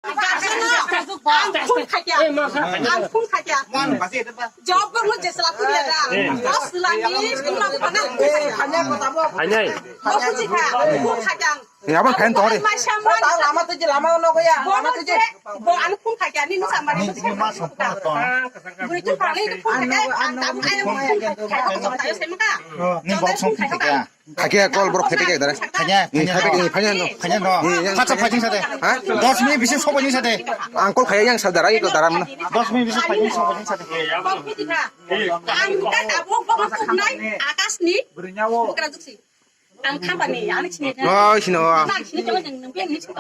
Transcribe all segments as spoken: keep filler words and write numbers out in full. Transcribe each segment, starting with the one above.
Ang phone khaikya. Ang phone khaikya. Job ko mujhe sala tu ya da. Dos lami sula pana. Hanya. Dos ji kha. Phone khaikya. Ya, abang khayan tong re. Lama tu je, lama no ya. Lama tu je. Bo ang phone khaikya ni nusa mari. Buri tu phone khaikya. Ang tam ai phone khaikya. Ni box phone khaikya. Khakhe call borok khaipai khe dara. Khanya, khanya, khaipai khe, khanya no. Khanya no. Phatsa phajing sade. Ha? Dos minute bisi sobo ni sade. Ang call khaya yang sa dara, iko dara mano. Dos minute bisi phajing sobo ni sade. Ang ka tabuk bok bok nai akas ni. Bukra juksi. Ang khapa ni, ang sini. Oh, sino. Ang sini chong jeng nang biang ni chong.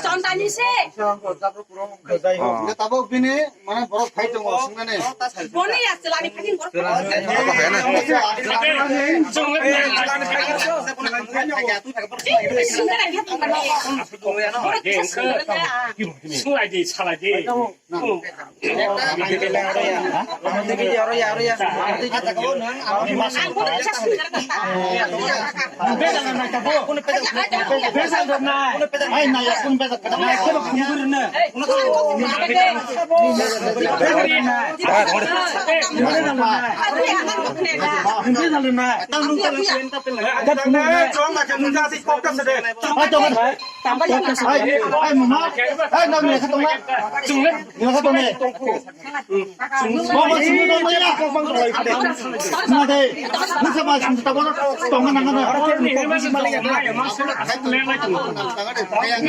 Chondani se. Oh. Tabuk bini, mana borok phai tongo, swngnani. Boni ya, selani phai borok. Apa kaya na? Sungai di, salai di. Hai, hai, mama. Hai, nang lekha tongma. Lekha tongma. Mama, sini tongma ya. Sini de. Busa ba, sini tabo. Tongma nang na.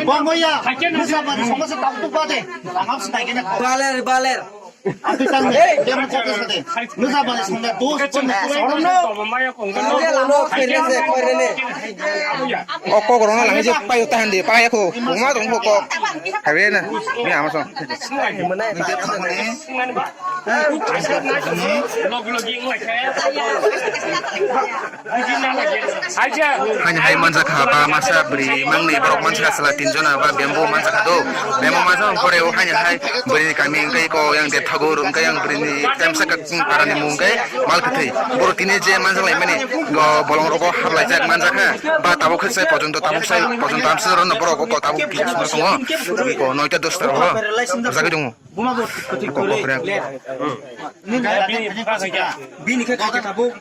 Bang ya. Busa ba, sini tabo. Baler, baler. O kok rwna langwi je paio ta hande, paia kho. Uma tong kho kok. Habe na. Ni ama song. Haini hai manjakha ba masa bwrwi mangni borok manjakha chwla tinjona ba bembo manjakha do. Bembo manjakha pore o haini hai bwrwi ni kami wngkha iko yang de thagur wngkha yang bwrwi ni temsa kak para ni mung khe mal kwthwi. Boro tini je manjak lai mani go bolong rogo hap laijak manjakha ba tabuk khe sai pojonto tabuk sai pojonto amsa rwno borok o tabuk kisa sumar tongo. Iko noita dosta rogo jagwi tongo. Buma bo kwtwi kwrwi le. Bini khe kha khe tabuk.